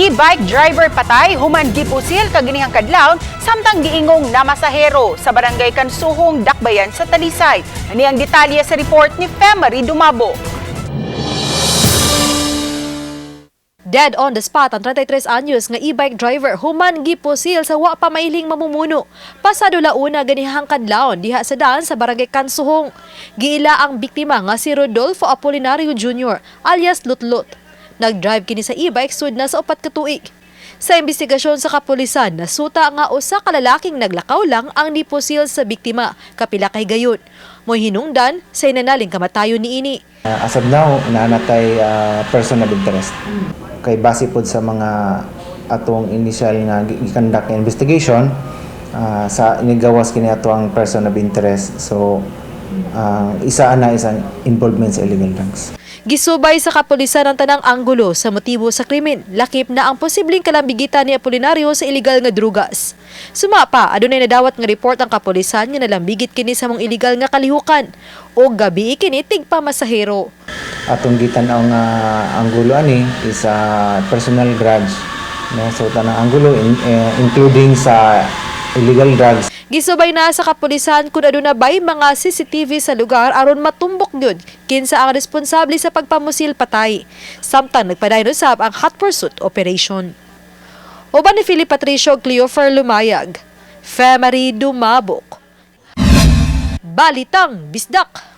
E-bike driver patay human gipusil kaginihang kadlawon samtang giingong namasahero sa Barangay Kansuhong, Dakbayan sa Talisay. Ani ang detalye sa report ni Femary Dumabo. Dead on the spot ang 33 anyos nga e-bike driver human gipusil sa wa pa mailing mamumuno. Pasado 1 ganihang kadlawon diha sa daan sa Barangay Kansuhong. Giila ang biktima nga si Rodolfo Apolinario Jr. alias Lutlut. Nag-drive kini sa e-bike sud na sa 4 ka tuig. Sa investigasyon sa kapulisan, nasuta nga usa ka lalaking naglakaw lang ang nipusil sa biktima kapila kay gayon. Mo'y hinungdan sa inanaling kamatayon niini. As of now, naa na tay person of interest. Kay base pod sa mga atong initial nga gi-conduct nga investigation, sa inigawas kini ato ang person of interest. So, isa ana isang involvement sa illegal drugs. Gisubay sa kapulisan ang tanang anggulo sa motibo sa krimen, lakip na ang posibleng kalambigitan ni Apolinario sa illegal nga drugas. Sumapa, adunay nadawat nga report ang kapulisan nga nalambigit kini sa mong illegal nga kalihukan o gabi kini tigpamasahero. Atong gitan-aw nga anggulo ani is personal grudge, no? So tanang anggulo including sa illegal drugs. Gisubay na sa kapulisan kung aduna bay mga CCTV sa lugar aron matumbok gyud kinsa ang responsable sa pagpamusil patay. Samtang nagpadayon usab ang hot pursuit operation. Uban ni Philip Patricio ug Cleofer Lumayag. Femary Dumabok. Balitang Bisdak.